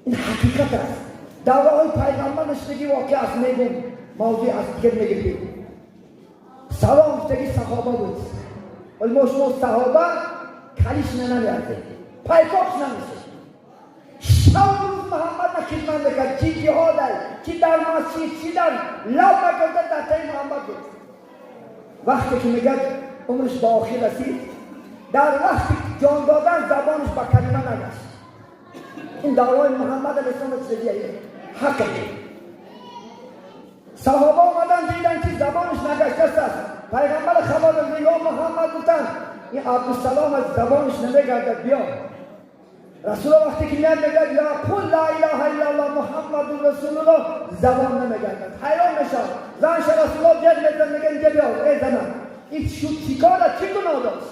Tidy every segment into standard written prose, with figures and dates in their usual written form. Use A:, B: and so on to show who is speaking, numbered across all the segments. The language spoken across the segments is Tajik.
A: Ин ҳақиқат аст. Давраҳои пайғамбар нашудагӣ воқеа аст, мегӯм, мавзӯи аз дигар мегирдем. Салом гуфтагӣ саҳоба буд. Вале мо шумо саҳоба калиш намеарзем, пайпоқш намешем. Шаб рӯз Муҳаммад на хидмат мекард, чи ҷиҳодай, чи дар масҷид, чи дар лаб накарда, дар таи Муҳаммад буд. Вақте ки мегӯяд, умраш ба охир расид, дар вақти ҷон додан забонаш ба калима нагашт. Ин давраҳои Муҳаммад алайҳиссалом чизагия ҳаққа. Саҳоба омадан, дидан, ки забонаш нагаштаст аст. Пайғамбар хабар дод: «Ё Муҳаммад», гуфтанд, «ин Абдусалом аз забонаш намегардад, биё». Расулулло вақте ки меяд, мегӯяд: «Ё қул ла илаҳа иллаллоҳ Муҳаммадун расулуллоҳ», забон намегардад. Ҳайрон мешавад. Занша Расулулло ҷеғ мезанад, мегӯяд: «Инҷа биё, эй занам, ин чӣ кора, чӣ гуноҳ дошт,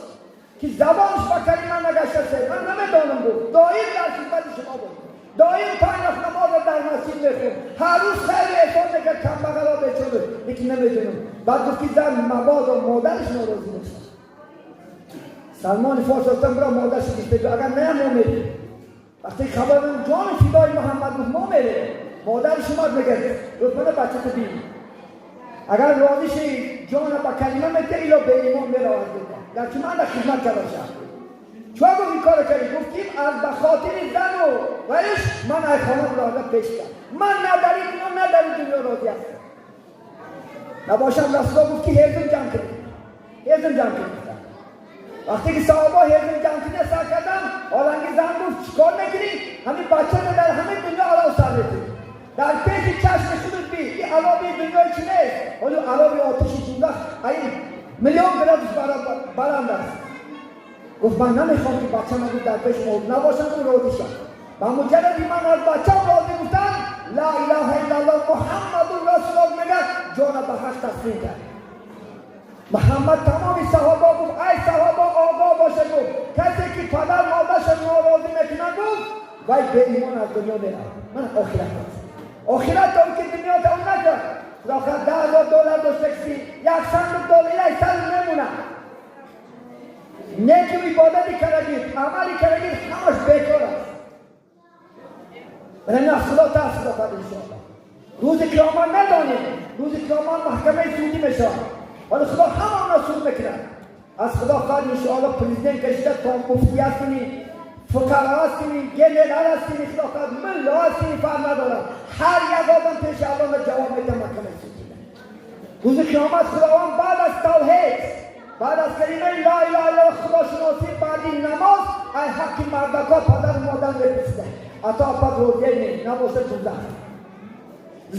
A: ки забонаш ба калима нагаштаст?» «Ман намедонам», гуфт, «доим дар хидмати шумо буд, доим панҷ вақт намозро дар масҷид мехӯнд, ҳар рӯз хайру эҳсон мекард камбағало, бечора, лекин намедонам». Баъд гуфт, ки зан, мабодо модараш норозӣ бошад. Салмони Форс гуфтам: «Бира, модараш гирифта, агар не, мо мерем». Вақте хабар додам, ҷони фидои Муҳаммад, гуфт, мо мерем. Модараш омад, мегӯяд: «Лутфан бачато бин, агар розӣ ши, ҷона ба калима мете, ило беимон меравад». Гарчи ман дар хидмат карда. «Чӯ», гуфт, «ин кора кардӣ?» Гуфт, ки аз ба хотири зану ваиш ман ай хона барода пеш кард. Ман на дар ин дунё, на дар ин дунё розӣ ҳастам. Набошам. Расуло гуфт, ки ҳезум ҷамъ кунед, ҳезум ҷамъ кунед. Вақте ки саҳоба ҳезум ҷамъ кунед сар кардам, ҳоланги зан гуфт: «Чикор мекунӣ? Ҳамин бачаро дар ҳамин дунё алов сар мекунӣ, дар пеши чашми худат би. Ин алови дунёи чи нест, ҳоло алови оташи дӯзах ай миллион градус баланд аст». Гуфт: «Ман намехоҳам, ки бачама», гуфт, «дар пеш набошам, гуфт, розӣ шам. Ба муҷарради ман аз бачам розӣ гуфтам, ла илаҳа иллаллоҳ Муҳаммадун расулуллоҳ мегӯяд, ҷона ба ҳақ таслим кард Муҳаммад». Тамоми саҳоба гуфт: «Ай саҳоба, огоҳ боша», гуфт, «касе ки падар модарша норозӣ мекунад», гуфт, «вай беимон аз дунё меравад». Ман охират аст, охират то ки дунё тамом накард. Худо 10 000 доллар дошта, киси як сандуқ доллар, як сад мемонад. Неку ибодати кардагид, амали кардагид, ҳамаш бекор аст. Барои аз Худо тарс, Худо кард, иншоалло. Рӯзи қиёмат медонем, рӯзи қиёмат маҳкамаи судӣ мешавад. Ҳоли Худо ҳама онро суд мекунад. Аз Худо хоҳад, иншоалло, президент кашида то муфтӣ ҳастини, фуқаро ҳастини, генерал ҳастини, Худо хоҳад, мулло ҳастини, фарқ надорад. Ҳар як одам пеши Аллоҳ ҷавоб медиҳад маҳкамаи судӣ. Рӯзи қиёмат Худованд баъд аз тавҳид, баъд аз калимаи ла илаҳа иллаллоҳ, худошиносӣ, баъди намоз, ай ҳаққи мардако, падару модар мепурсида. Ато апад розия не набошад, дузах.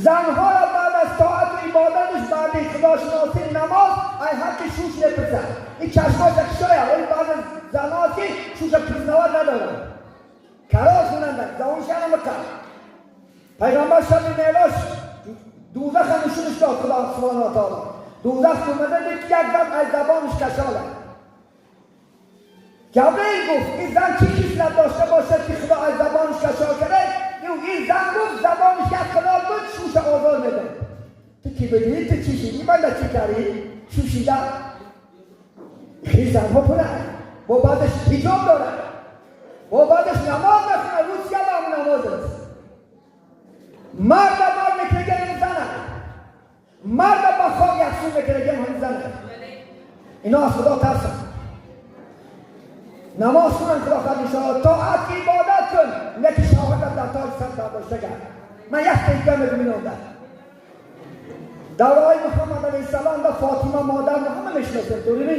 A: Занҳоро баъд аз тоату ибодаташ, баъди худошиносӣ, намоз, ай ҳаққи шуш мепурсад. Ин чашмоша кушоя. Оли баъзе занҳо аст, ки шуша признавать надоранд, карор кунанд, забоншанамака. Пайғамбар шаби меърож дузаха нушунаш дод Худо субҳана ва таоло. Дузах омада дид, ки як зан аз забонаш кашола. Ҷабраил гуфт: «Ин зан чӣ хислат дошта бошад, ки Худо аз забонаш кашол карда?» Ин зан, гуфт, забонаш як қилол буд, шуша озор медод. Ту ки будӣ? Ту чӣ шидӣ? Ман чӣ кардӣ? Шушида хел занҳо пура. Бо баъдаш ҳиҷоб дорад, бо баъдаш намоз мехонад, рӯз ям намоз аст. Марда мард мекунаган ҳам зана, марда ба хок яксун мекунаган ҳам зана. Ино аз Худо тарсанд, намоз кунанд. Худо хоҳад, иншоалло, тоат, ибодат кун, леки шаҳватат дар тоҷ сар бардошта гард. Ман як дақиқа мегум. Инонда давраҳои Муҳаммад алайҳиссалом ва Фотима модар ҳама мешиносем, турими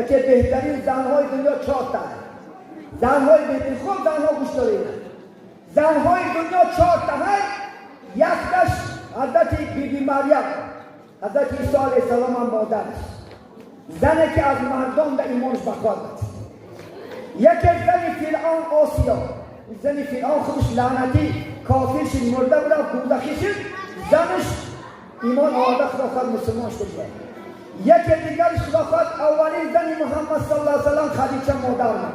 A: яке беҳтарин занҳои дунё чорта. Занҳои беҳтарин, хуб, занҳо гӯш доред, занҳои дунё чорта ҳай. Якташ ҳазрати Биби Марьям, ҳазрати Исо алайҳиссалом ҳам модараш, зане ки аз мардон да имонаш бақват аст. Яке зани Фиръон Осиё. Зани Фиръон худаш лаънатӣ кофир шид, мурда буда, дӯзахӣ шид. Занаш имон оварда, Худо хоҳад, мусулмон шуда. Яке дигараш, Худо хоҳад, аввалин зани Муҳаммад саллаллоҳу алайҳи васаллам, Хадича модарма.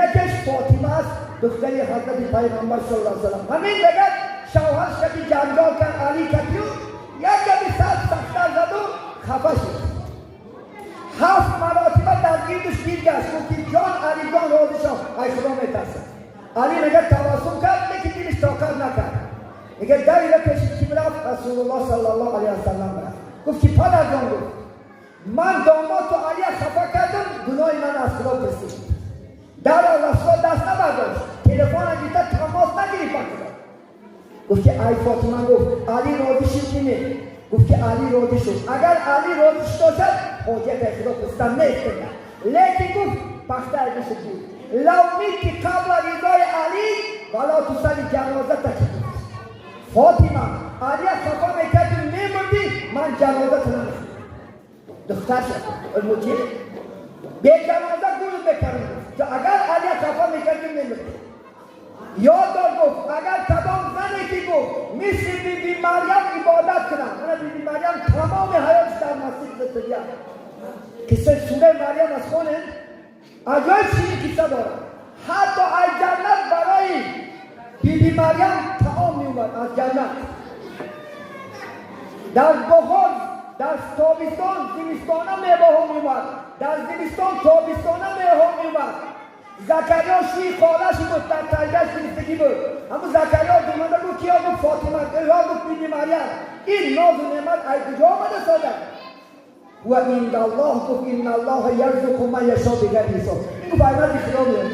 A: Якеш Фотима аст, духтари ҳазрати пайғамбар саллаллоҳу алайҳи васаллам. Ҳамин мегӯяд, шавҳарш кати ҷанҷол кард, Али катию як габи сад сахтар заду хафа шуд. Ҳафт маротиба дар гирдуш гир гашт, гуфт ки: «Ҷон Алиҷон, розӣ шав, ай Худо метарсам». Али мегӯяд, табассум кард, лекин дилиш тоқат. میگه دلیل پیش کی رفت؟ رسول الله صلی الله علیه و سلم رفت. گفت که پدر جان، گفت من داماد تو علی خفه کردم، گناه من از خدا پرسید. در رسول دست نبرداشت، تلفن گرفته تماس نگرفت با خدا. گفت که ای فاطمه، گفت علی راضی شد نه؟ گفت که علی راضی شد. اگر علی راضی شد باشد، حاجت خدا پرسیدن نیست. لیکن گفت پخته شد بود لو مت قبل رضای علی ولا تصلی جنازتک. فاطمه، علی خفا میکردی، میمردی، من جنازه نمیخوام. دختر شد الموچی به جنازه گول بکردم که اگر علی خفا میکردی، میمردی. یاد دار، گفت اگر کدام زنی که گفت مثل بی بی مریم عبادت کنم. من بی بی مریم تمام حیاتش در مسجد زندگی. قصه سوره مریم از خونه عجایب چیزی قصه داره. حتی از جنت برای بی بی مریم طعام می اومد از جنت. در بهار، در تابستان، زمستانه میوه می اومد، در زمستان، تابستانه میوه می اومد. زکریا شوی خالش بود، در ترگش گرفتگی بود. همون زکریا دومده گفت کیا؟ گفت فاطمه. یا گفت بی بی مریم، این ناز و نعمت از کجا آمده ساده؟ و این الله گفت ان الله یرزق من یشاء بغیر حساب. این گفت از خدا میاد.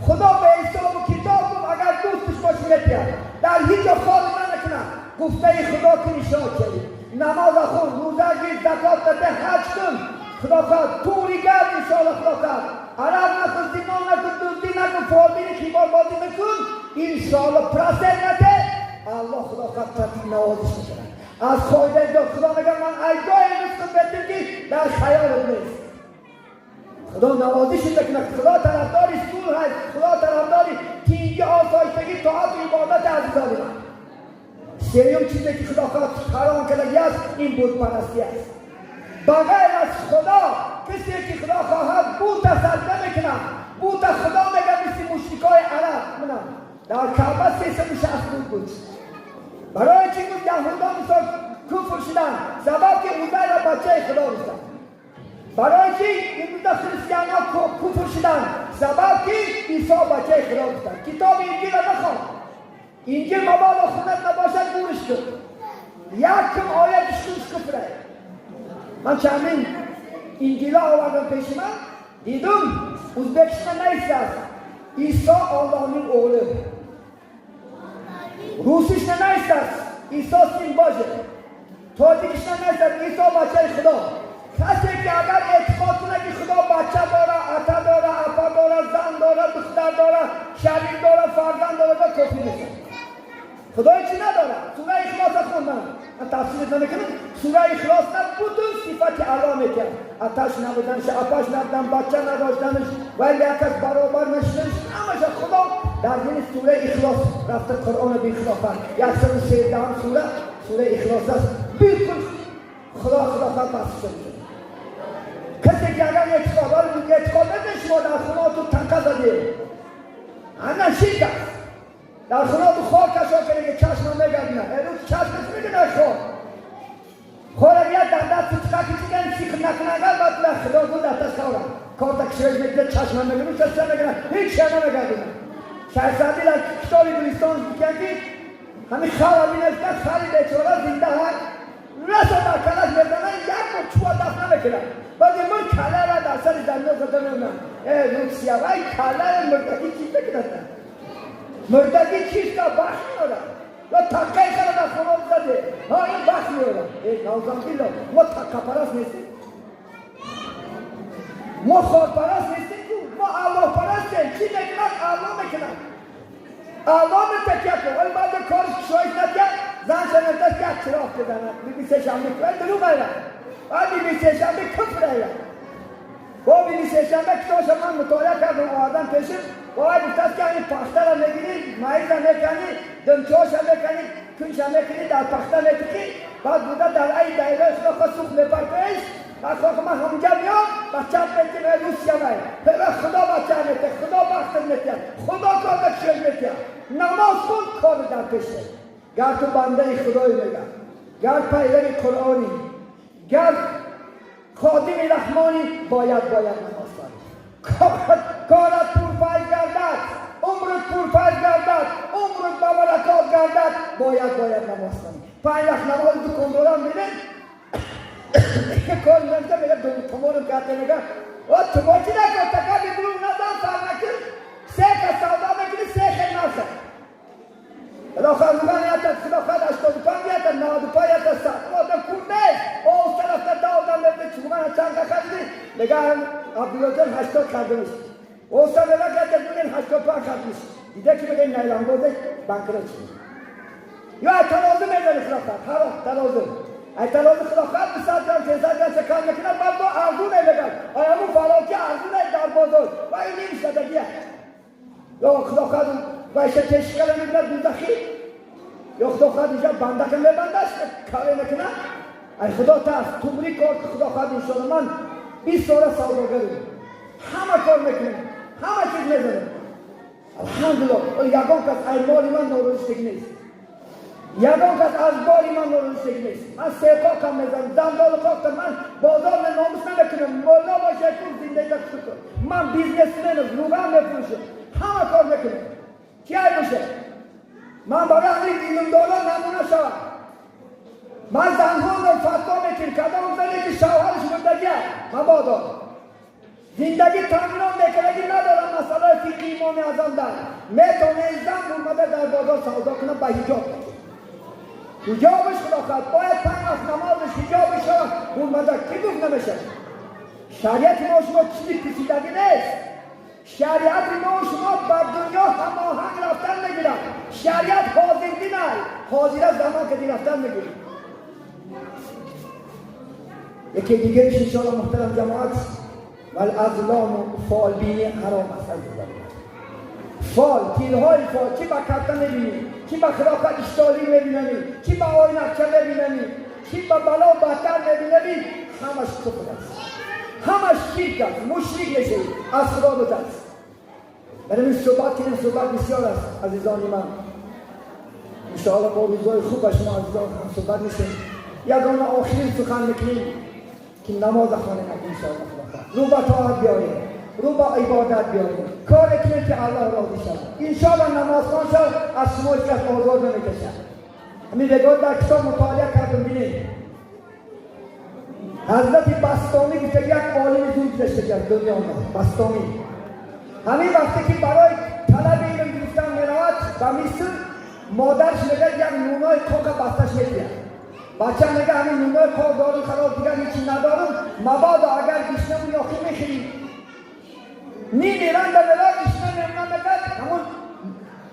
A: خدا به حساب و کتاب گفت اگر دوستش باشی میتید. در هیچ جا خال نکنه. گفته خدا که نشان کردی، نماز خون، روزه گیر، زکات بده، حج کن، خدا خواهد توری گرد انشاءالله. خدا خواهد عرق نکن، زنا نکن، دزدی نکن، فالبینی خیمار بازی نکن، انشاءالله پرسه نده. الله خدا خواهد ترتیب نوازش میکنه. از خواهده جا خدا میگه من ایجای رزق بدیم که در خیالت نیست. خدا نوازش میکنه. خدا طرفدار صلح هست، خدا طرفدار تینگی، آسایشتگی، طاعت و عبادت. عزیزان من، سوم چیزی که خدا خواهد حرام کرده است، این بت پرستی است. بغیر از خدا کسی که خدا خواهد بوت سجده میکنه، بوت خدا میگه، مثل مشرکای عرب. منم در کعبه 360 بت بود. برای چی گفت یهودا مثال کفر شدن؟ سبب که عزیر را بچه خدا گفتن. برای چی امروز خریستیان ها کفر شدن؟ سبب که عیسی بچه خدا گفتن. کتاب انجیل را بخوان. انجیل مبادا خونت نباشد، گورش کن. یکم آیت شوش کفره. من چندین انجیل آوردم پیش من، دیدم узбекча نیست عیسی Allah'ın oğlu. Русиш نیست عیسی сын Божий. تاجیکش نیست عیسی بچه خدا. کسی که اگر اعتقاد کنه که خدا بچه داره، اتا داره، اپا داره، زن داره، دختر داره، شریک داره، فرزند داره، با کافر میشه. خدای چی نداره. سوره اخلاص خوندم، من تفسیر نمیکنم. سوره اخلاص نه بودن صفت الله میکرد، اتش نبودنش، اپاش نبودن، بچه نداشتنش، ولی یک از برابر نشدنش، همش خدا در این سوره اخلاص رفته. قرآن به اخلاص 113 سوره، سوره اخلاص است. بالکل خدا خدا خدا بس شده. کسی که اگر اعتقاد اعتقاد نده، شما در خونه تو تنقه زدی، انا شرک است. در خونه تو خار کشا کنه که چشم میگردونه، امروز چشمش میدونه خار خار بیاد در دست تو کسی کن سیخ نکنه. اگر بعد خدا گفت در دست خارم کارت کشش میده، چشم میگردونه، چشم میگردونه، هیچ چیز نمیگردونه. شیخ سعدی در کتاب گلستان میگه همین خار بینه، خاری بیچاره زنده هست، رسا در کلش میزنن، یک بار چوبا دست نمیکنن. بعد من کله را در سر زمین زده میمونم. ای روسیه وای، کله مردگی چیز بکنن، مردگی چیز که بخت میاره یا تقه خیلی در خونه زده ها، این بخت میاره. ای نوزان بالله، ما تقه پرست نیستیم، ما خار پرست نیستیم، ما الله پرستیم. چی میکنن؟ الله میکنن. الله تکیه کن. ولی بعد کارش شایش نکرد، زن شنیده یک چراغ بزنن بی بی سه شنبه دروغ ایره. بعد بی بی سه شنبه کفر ایره. با بی بی سه شنبه کتابش من مطالعه کردم، آوردم پیشم. باید گفت است که این پخته را میگیری، مایز را میکنی، دمچهاش را میکنی، کنش را میکنی، در پخته میتکی، بعد بوده در ای دایره خدا خود سوخت میپرتویش. بعد خدا من همونجا میام بچه میتیم. روسیه می خدا بچه میته، خدا بخت میته، خدا کار بکشش میته. نماز خون، کار در پیشه. گر تو بنده خدای میگه، گر پیرو قرآنی، گر خادم رحمانی، باید نماز خوانی. کارت پرفیض گردد، عمرت پرفیض گردد، عمرت با برکات گردد، باید Бояд намоз хонӣ. Панҷ вақт намоз. Дукондорам бинед, кор мекунад, мега туморим карда, мега о ту бо чи накун, така бигру назан, сар накун. Се кас савдо мекунӣ, се хел нарха. Худо руган ята, худо хоҳад, 85 ята, 95 ята, 100. Одам пул нест. Оҳиста рафта да одам мебине, чуган чанд хариди? Мега, Абдуллоҷон, 80 кардамиш. Оҳиста мега, ята бибин, 85 кардамиш. Дида ки мега, найлангозе банкрот шуд. Ё ай тарозу мезани, худо хоҳад, ҳар вақт тарозу. Ай тарозу, худо хоҳад, 200 грамм, 300 грамм шакар мекунад, баъд бо арзун мегӯяд. Ай ҳамун фалонки арзуне дар бозор. Ва ин ним шадагия. Ё худо хоҳад, вайша тешикара мебинад, дузахӣ. Ё худо хоҳад, инҷа бандака мебандаш, каве мекунад. Ай худо тарс, тумри кор, худо хоҳад, иншоалло. Ман 20 сола савдогарим. Ҳама кор мекунем, ҳама чиз мезанем. Алҳамдулилло, ягон кас ай моли ман норозиштагӣ нест. Ягон кас аз бори ман норозиштагӣ нест. Ман сеқоқам мезанам, зандолу қоқам, ман бозор номус намекунам. Молло боша ку зиндагита кун. Ман бизнесменам, руған мефурӯшам. Ҳама кор мекунам. Чи ай боша? Ман барои ҳамин илмдорон намуна шавам. Ман занҳонро фатво мекунам, кадом зане ки шавҳараш мурдагия, мабодо. Зиндагӣ таъминот мекардагӣ надорам, масъалаи фиқҳи Имоми Аъзам дар. Метавонад зан бурмада дар бозор савдо кунад ба ҳиҷоб. Ҳиҷобаш, худо хоҳад, бояд панҷ вақт намозаш, ҳиҷобаш бурмада. Ки гуфт намешавад? Шариати мо шумо чизи пичидагӣ нест. Шариати мо шумо ба дунё ҳамоҳанг рафтан мегирад. Шариат ҳозирдин ай, ҳозира замон ки рафтан мегирад. Яке дигариш, иншоалло, муҳтарам ҷамоат, валазлому, фолбинӣ ҳаром аст, азизон. Фол, тирҳои фол, чӣ ба карта мебинӣ, чӣ ба хирофат иштолӣ мебинамӣ, чӣ ба ойнақча мебинамӣ, чӣ ба бало баттар мебинамӣ, ҳамаш куфр аст, ҳамаш ширк аст, мушрик мешавӣ, аз худо бутарс. Барои ин суҳбат кунем, суҳбат бисёр аст, азизони ман. Иншоалло, бо рӯзҳои хуб ба шумо азизон ҳам суҳбат мешем. Ягона охирин сухан мекунем, ки намоза хонем, иншоалло. Рӯ ба тоат биёем, рӯ ба ибодат биёрем, коре кунем, ки Аллоҳ розӣ шавад. Иншоалло, намозхон шав, аз шумо ҳеҷ кас озор намекашад. Ҳамин регор дар китоб мутолиа кардам, бинед. Ҳазрати Бастомӣ гуфта, як олими зуд гузашта аз дунё омад, Бастомӣ. Ҳамин вақте ки барои талаби илм гирифтан меравад ба Миср, модарш мегӯяд, як нунои кока басташ медиҳад. Бача мега, ҳамин нунои кок дорум, халос, дигар ҳечи надорум, мабодо агар гишнаму ёхӣ мехӯрӣ. Мемиранда мера, гишна мемона, мегӯяд, ҳамун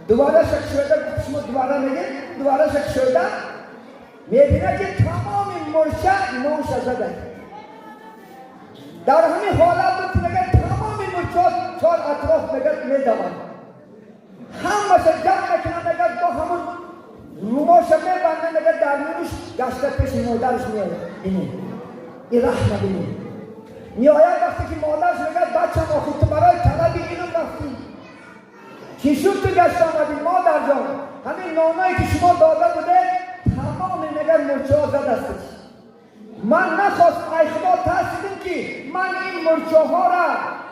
A: дувараша кушода, шумо дувара мегед, дувараша кушода мебинад, ки тамоми мурча нонша зада. Дар ҳамин ҳолат буд, мегӯяд, тамоми мурчаҳо чор атроф, мегӯяд, медаванд. Ҳамаша ҷамъ мекунад, мегӯяд, бо ҳамун румоша мебанда, мегӯяд, дар нунуш гашта пеши модараш меояд. Бинед, ин раҳма, бинед, меояд. Вақте ки модараш мегӯяд: «Бачам, охи ту барои талаби илм рафтӣ, чӣ шуд ту гашта омадӣ?» «Модарҷон, ҳамин ноное ки шумо дода будед, тамоми, мегӯяд, мурчаҳо задастиш. Ман нахостам, ай худо тарсидим, ки ман ин мурчаҳоро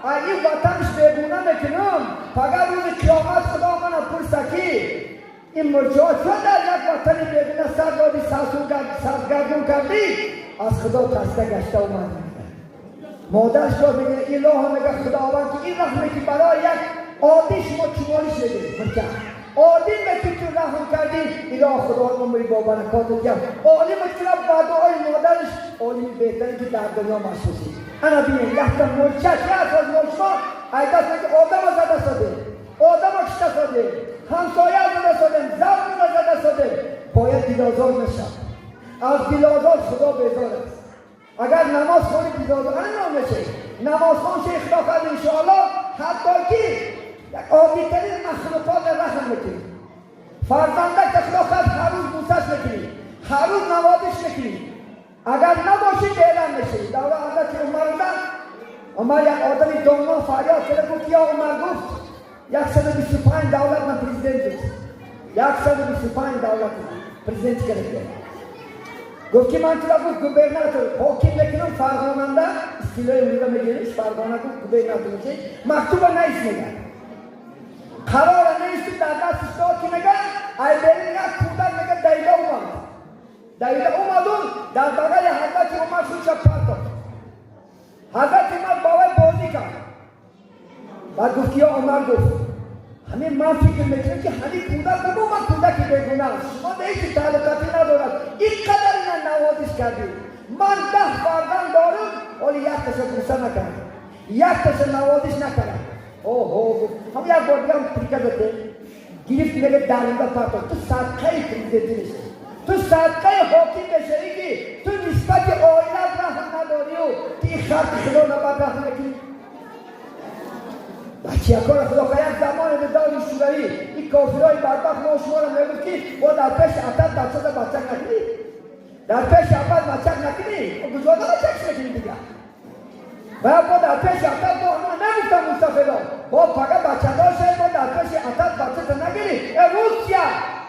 A: ай ин ватанш бегуна мекунам. Пагар рӯзи қиёмат худо мана пурса, ки ин мурчаҳо чун дар як ватани бегуна сар доди, саргардон кардӣ, аз худо тарсида гашта омадам.» Модараш дод мегӯяд: «Илоҳо, мега, худованд, ки ин раҳме ки барои як оддӣ шумо чумориш медиҳед, мурча оддӣ ки ту раҳм кардӣ, илоҳ худованд, умри бо баракотат ҷам.» Олим кира ба дуои модараш олими беҳтарин, ки дар дунё машҳур шуд. Ана бинед, якта мурча чи аст? Аз мурча ай даст меги, одама зада содем, одама кишта содем, ҳамсоя зада содем, замона зада содем. Бояд дилозор нашав. Аз дилозор худо безор аст. Агар намоз хонӣ, дилозор ана намешавӣ. Намозхон ши, худо кард, иншоалло, ҳатто ки як оддитарин махлуқот раҳм мекунӣ. Фарзандак, худо кард, ҳар рӯз бусаш мекунӣ, ҳар рӯз навозиш мекунӣ. Агар набошӣ, берам мешавӣ. Давра ҳазрати Умар буда. Умар як одами доно фарёд карда гуфт: «Ё Умар!» Гуфт, 125 давлат ман президент буд, 125 давлат президент карда. Гуфт, ки ман тура, гуфт, губернатор, ҳоким мекунам Фарғонанда. Истилои имрӯза мегириш Фарғона. Гуфт, губернатор мешавӣ, мактуба наис, мегӯяд, қарора неисту дар дастиш дод, ки мега, ай берин як кӯдак, мега. Дар бағали Ҳазрати Умар худша партофт. Ҳазрати Умар бо вай бозӣ кард. Баъд гуфт ки ё Умар, гуфт, ҳамин ман фикр мекунам, ки ҳамин кӯдак бигӯ, ман кӯдаки бегунаҳ, шумо ба ҳеҷ тааллуқатӣ надорад, ин қадар ина навозиш кардӣ. Ман 10 фарзанд дорам, ҳоли якташа бӯса накардам, якташа навозиш накардам. Оҳо, гуфт, ҳам як бор дигам приказ а гирифт, мега, дарунда партофт. Ту садқаи президентӣ мешавӣ, ту садқаи ҳоким мешавӣ, ки ту нисбати оилат раҳм надорию ту ин халқи худо набад раҳм мекунӣ. Бачиякора худо як замоне дар даври Шӯравӣ ин кофирои бадбахт мо шуморо мегуфт, ки бо дар пеши атат бачада бачак накунӣ, дар пеши апат бачак накунӣ, куҷода бачак мекунӣ дигар? Ва бо дар пеши атат бо ҳама нагуфтам, мустафидо бо фақат бачадор шавӣ, бо дар пеши атат бачата нагирӣ. Э Русия,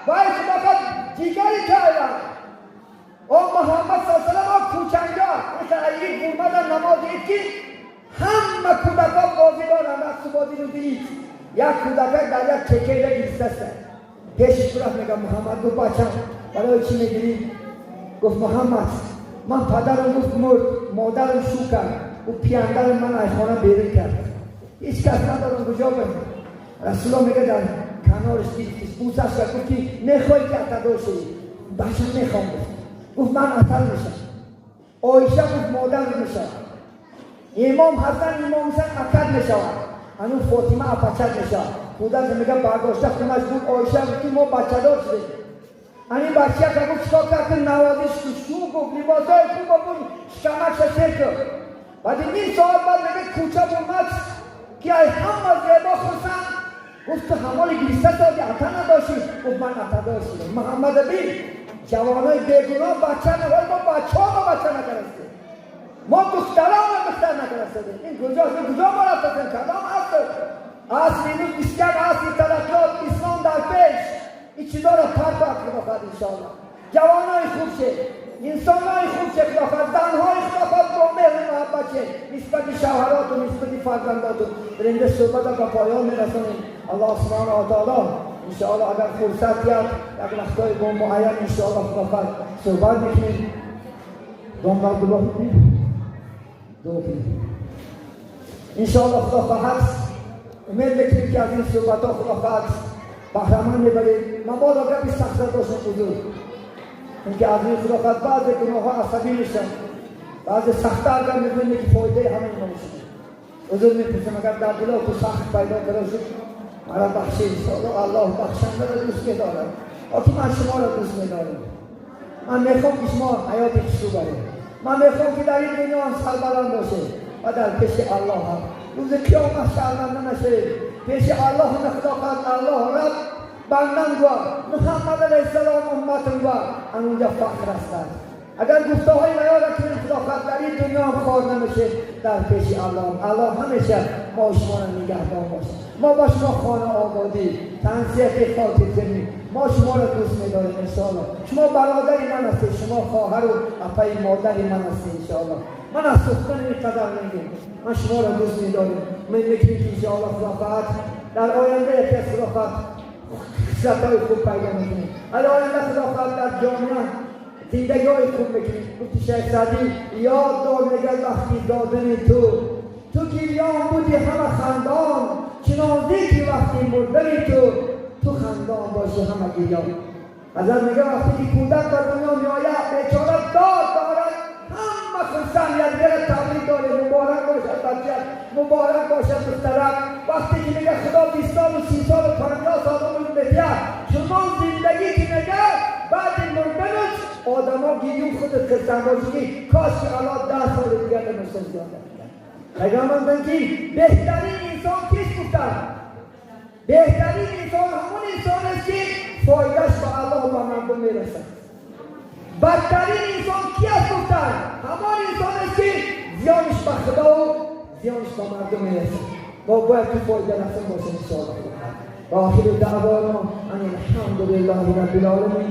A: вай худо хад ҷигари кайла о Муҳаммад са салам о кӯчанга ид бурмада намози ид, ки ҳама кӯдакон бозӣ доранд, рақсу бозӣ. Рӯзи ид як кӯдакак дар як чекера гирифтаста пеши рафт. Мега, Муҳаммад гуфт, бачам, барои чӣ мегирӣ? Гуфт, Муҳаммад, ман падарам, гуфт, мурд, модарам шу кард, ӯ пияндарам ман аз хона берун кард, ҳеҷ кас надорам, куҷо барам? Расулло мега, дар канориш гирифтиш, бӯсаш кард, гуфт, ки мехоҳӣ ки атадор шавӣ? Бачам, мехоҳам, гуфт. Гуфт, ман атал мешавам, Оиша, гуфт, модар мешавад, имом Ҳасан, имом Ҳасан акад мешавад, ҳанӯз Фотима апачак мешавад. Кӯдак мега, бардошта хунаш буд. Оиша гуфт, ки мо бачадор шудем. Ҳамин бачияка, гуфт, чикор кард? Ки навозиш ку, шу, гуфт, либосҳои хуба буд, шикамакша сер куд. Баъди ним соат баъд, мега, кӯча бомад, ки ай ҳама зебо хурсанд. Гуфт, ту ҳамоли гириста соди, ата надошӣ. Гуфт, ман атадор шудам. Муҳаммада бин, ҷавонои бегуноҳ бача наҳол, мо бачаҳо бача накарастем, мо духтаронро духтар накарастем. Ин куҷо, куҷо мо рафтастем? Кадом аср? Асри имрӯз 21 асри тараққиёт, ислом дар пеш. Ин чизоро партоад, худо хоҳад, иншоалло. Ҷавонои хуб ше, инсонҳои хуб ше, худо хоҳад, занҳои, худо хоҳад, бо меҳру муҳаббат ше нисбати шавҳароту, нисбати фарзандоту. Дар инҷа суҳбата ба поён мерасонем. Аллоҳ субҳанаҳу ва таоло, иншоалло, агар фурсат диҳад, як вақтҳои бо муайян, иншоалло, худо хоҳад, суҳбат мекунем. Домла Абдуллоҳ, дуо кунем, иншоалло. Худо хоҳад, умед мекунем, ки аз ин суҳбатҳо, худо хоҳад, баҳраманд мебарем. Мабодо гапи сахта дошем, узур, чунки аз ин, худо хоҳад, баъзе гуноҳҳо асабӣ мешаванд, баъзе сахта агар мебинем, ки фоидаи ҳамаи мо мешавад. Узур мепурсам, агар дар дилоту сахт пайдо карда шуд, мара бахшед, иншоалло. Аллоҳ бахшандаро дӯст медорад. Оки ман шуморо дӯст медорам. Ман мехоҳам, ки шумо ҳаёти хушрӯ баред. Ман мехоҳам, ки дар ин дунё ҳам сарбаланд бошед ва дар пеши Аллоҳ ҳам рӯзи қиёмат шарманда нашавед. Пеши Аллоҳ, худо хоҳад, Аллоҳ раб бандан гуа, Муҳаммад алайҳиссалом умматам гуа, анунҷа фахр ҳастанд. Агар гуфтаҳои ваёра кунем, худо хоҳад, дар ин дунё ҳам хор намешед, дар пеши Аллоҳ. Аллоҳ ҳамеша мо шуморо нигаҳбон бошад. Мо ба шумо хона ободӣ, тансиҳати хотирҷамӣ. Мо шуморо дӯст медорем, иншоалло. Шумо бародари ман ҳастед, шумо хоҳару апаи модари ман ҳастед, иншоалло. Ман аз сухтани ин қадар мегӯм, ман шуморо дӯст медорем. Умед мекунем, ки иншоалло, худо хоҳад, дар оянда яке аз, худо хоҳад, хислатҳои хуб пайдо мекунем. Дар оянда, худо хоҳад, дар ҷомеа зиндагиҳои хуб мекунем. Гуфти Шайх Саъдӣ, ёд дор, мегӯяд, вақти додани ту, ту гирён буди, ҳама хандон, чунон зикри вақти мурдани ту, ту хандон бошӣ, ҳама гирён. Ҳазрат мега, вақте ки кӯдак ба дунё меояд, бечора дод дорад, ҳама хурсанд, якдигара табрик дорем, муборак бошад бача, муборак бошад духтарак. Вақте ки, мега, худо 20 солу, 30 солу, 50 сол умр медиҳад, чунон зиндагӣ ки, мега, баъди мурданаш одамо гирюн, худат хурсанд бошӣ, ки кош ки Аллоҳ 10 соли дигар намешта зиёда. Пайғамбар гуфтанд, ки беҳтарин инсон кист? Гуфтанд, беҳтарин инсон ҳамон инсон аст, ки фоидааш ба Аллоҳ, ба мардум мерасад. Бадтарин инсон ки аст? Гуфтанд, ҳамон инсон аст, ки зиёниш ба худову зиёниш ба мардум мерасад. Мо бояд ки фоидарасон бошем, иншоаллоҳ. Ва охиру даъвона ан алҳамдулиллаҳи раббил оламин.